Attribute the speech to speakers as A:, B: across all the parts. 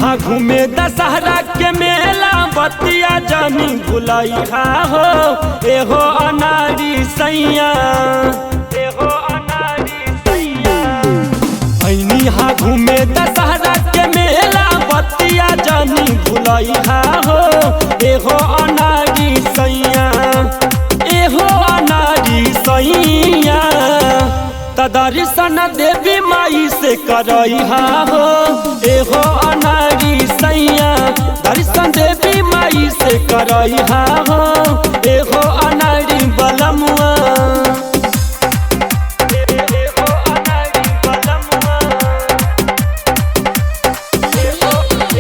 A: हा घूमे दशहरा के मेला बतिया जानी भुलैहा हो एहो अनारी सैया एहो अनारी सैया। ऐनी हा घूमे दशहरा के मेला बतिया जानी भुलैहा हो एहो अनारी सैया एहो अनारी सैया। दर्शन देवी माई से करैहा हो एहो अनारी सैया। दर्शन देवी माई से करैहा हो एहो अनारी बलमुआ एहो अनारी बलमुआ एहो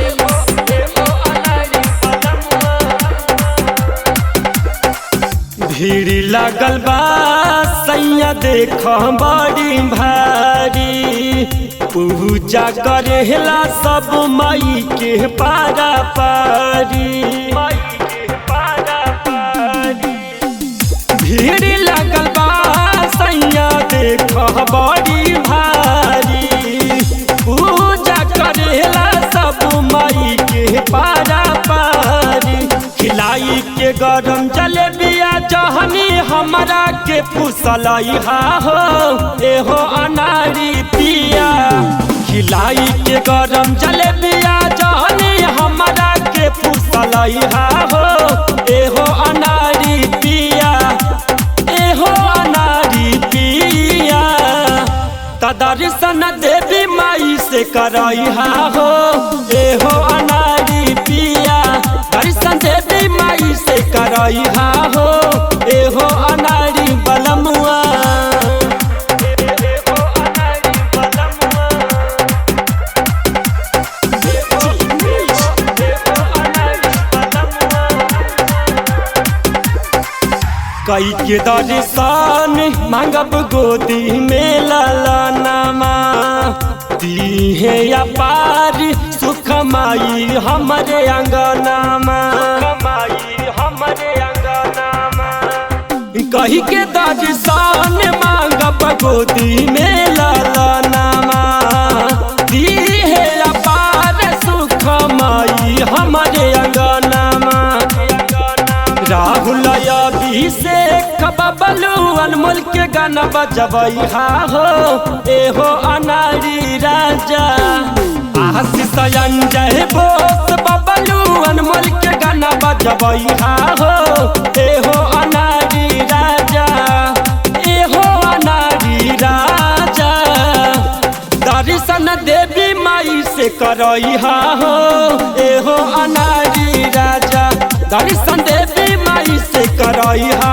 A: एहो एहो अनारी बलमुआ। भीड़ लागल बा सैया देख बड़ी भारी पूजा करेला सब माई के पारा पारी माई के पारा पारी। भीड़ लागल बा सैया देख बड़ी भारी पूजा करेला सब माई के पारा पारी। खिलाई के गरम जलेबिया जहनी हमरा के फुसलैहा हो एहो अनारी पिया। खिलाई के गरम जलेबिया जहनी हमरा के फुसलैहा हो एहो अनारी पिया एहो अनारी पिया। दर्शन देवी माई से करैहा हो एहो अनारी पिया। दर्शन देवी माई से करैहा हो एहो अनारी बलमुआ एहो अनारी बलमुआ एहो एहो अनारी बलमुआ। कई के दर्शन मांगब गोदी में ललनामा दीहे अपार सुख माई हमरे अंगनामा माई हमरे अंगनामा। कही के दर्शन मांगब गोदी में ललनामा दीहे अपार सुख माई हमरे अंगनामा। राहुल अभिषेक बबलू अनमोल के गाना बजबैहा हो एहो अनारी राजा। आशीष अंजय बोस बबलू अनमोल के गाना बजबैहा हो एहो अनारी राजा एहो अनारी राजा। दर्शन देवी माई से करैहा हो एहो अनारी राजा। दर्शन देवी माई से करैहा।